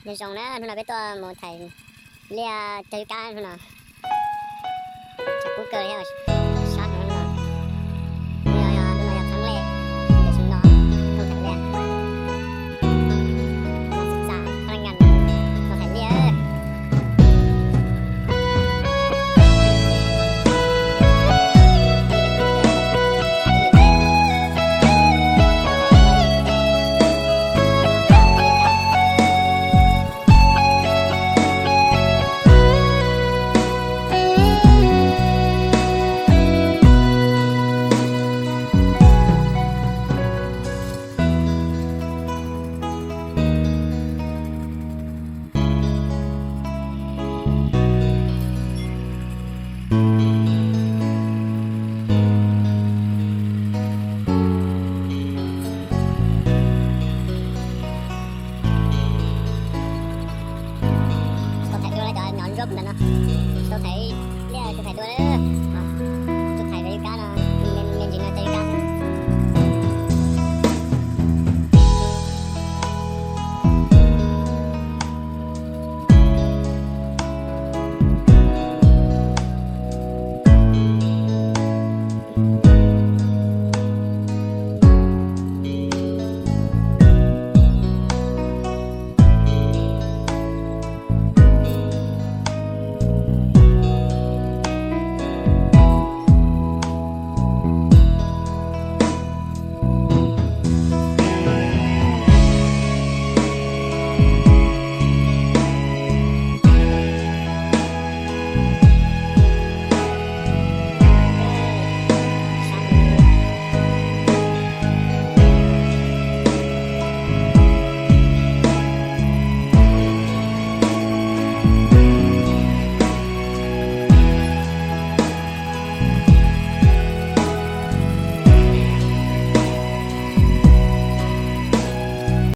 Nyob zoo na, hnub no peb tuaj mus thaiv liaj cog yub kab hnub no. Tshav kub kawg thiab, sab hnub no. Hnub no yog, hnub no yog tháng lẻ, ntawm xyoo no tuaj thaiv liaj. Txav txav phab laj nkas tuaj thaiv liaj. Tau thaiv dua na, cov nyob ntsuab ntawm no. Tau thaiv liaj, tau thaiv dua na.